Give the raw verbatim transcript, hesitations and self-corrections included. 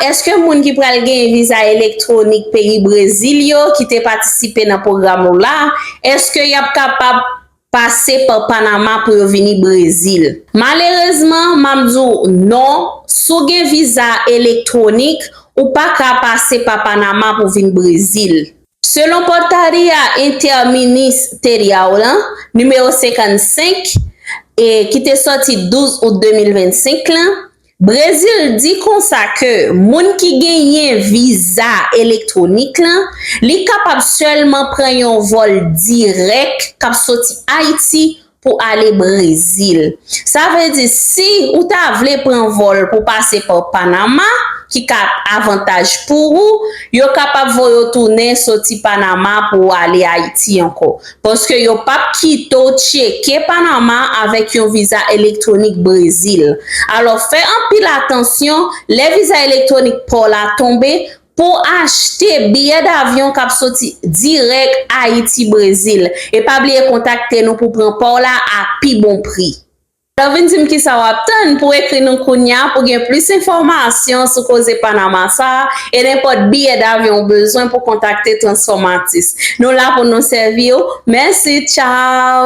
Èske moun ki pral genyen viza elektwonik peyi Brezil yo ki te patisipe nan pwogram ou la, èske y ap kapab pase pa Panama pou yo vini Brezil? Malerezman, m ap di w non, si w gen viza elektwonik, ou pa ka pase pa Panama pou vin Brezil. Selon Portaria Interministerial lan, nimewo senkannsenk, e ki te sòti douz out de mil vennsenk lan, Brezil di konsa ke moun ki genyen viza elektwonik lan, li kapab sèlman pran yon vòl dirèk k ap soti Ayiti pou ale Brezil. Sa vle di, si ou ta vle pran vòl pou pase pa Panama, ki ka avantaj pou ou, yo kapab voye w tounen soti Panama pou w ale Ayiti ankò. Paske yo p ap kite w tcheke Panama avèk yon viza elektwonik Brezil. Alò, fè anpil atansyon, lè viza elektwonik pa w la tonbe, pou achte biyè davyon k ap soti dirèk Ayiti Brezil. E pa bliye kontakte nou pou pran pa w la a pi bon pri. Alò, vin di m kisa w ap tann pou ekri nou kounya pou gen plis enfòmasyon sou koze Panama sa a, e nenpòt biyè davyon ou bezwen pou kontakte Transformatis. Nou la pou nou sèvi w. Mèsi, tchao!